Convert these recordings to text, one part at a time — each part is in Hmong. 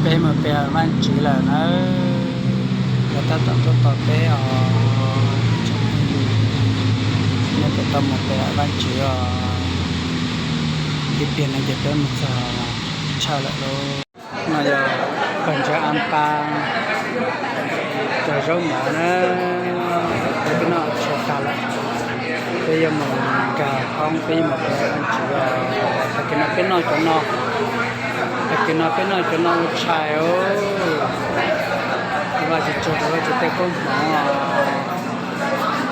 Peb mus pe Vaj Tswv lawm na. Lawv tab tom tuaj tos peb os. Nej puas tau mus pe Vaj Tswv os? Ib pliag no ces peb mus txog chaw lawm lauj. No yog pawg ntseeg Am Pas cov zaub mov na. Peb noj tshais tag lawm, peb yuav mus nkag hoob, peb yuav mus pe Vaj Tswv os. Tag kis no peb noj cov no, tag kis no peb noj cov no ua tshais os. Vaj Tswv tsuag rau Vaj Tswv tej koob hmoov os.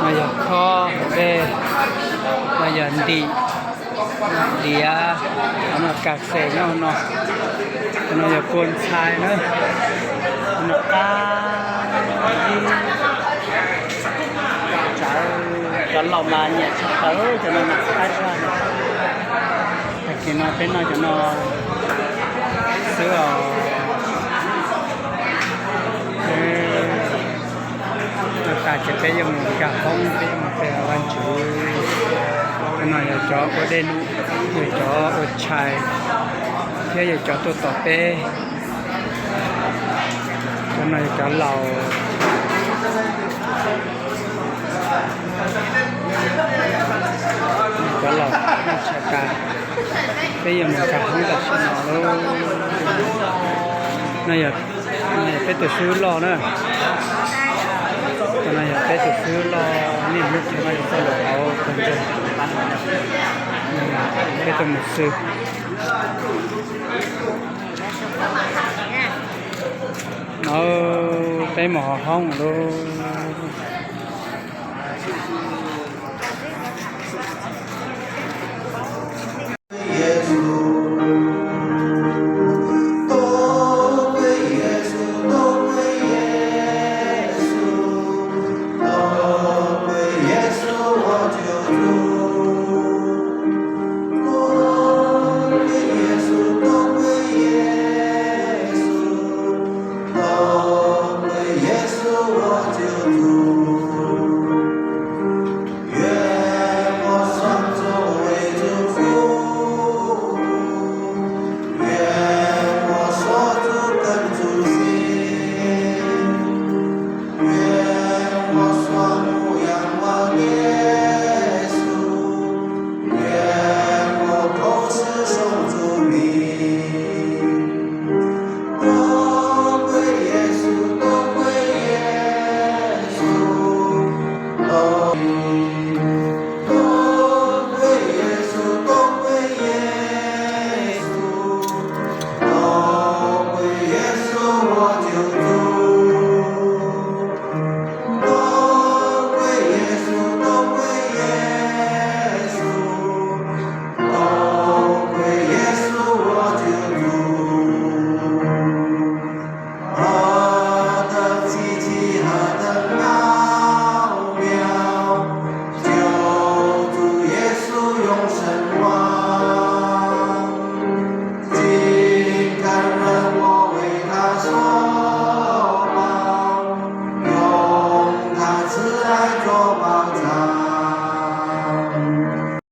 No yog khob hauv dej, no yog ntim, diav, no kas xes nyob hauv no. Cov no yog kua ntxhais na. Cov no qab, cov laus mas nyiam tshaj plaws cov no na, qab tshaj. Tag kis no peb noj cov no xwb os. Noj tas ces peb yuav mus nkag hoob, peb yuav mus pe Vaj Tswv. Cov no yog cov ua dej num, yog cov ua tshais, thiab yog cov tuaj tos peb. Cov no yog cov laus, cov laus noj tshais tas, peb yuav mus nkag hoob tam sim no lauj. No yog peb tus xib hwb loj na. Cov no yog peb tus xib hwb loj, nej hnub qhia Vaj Tswv txoj lus hauv pawg ntseeg. Peb tus mus xwb. No peb mus hauv hoob lauj.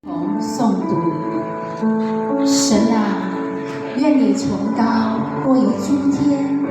Ống诵读。神啊，愿你崇高过于诸天，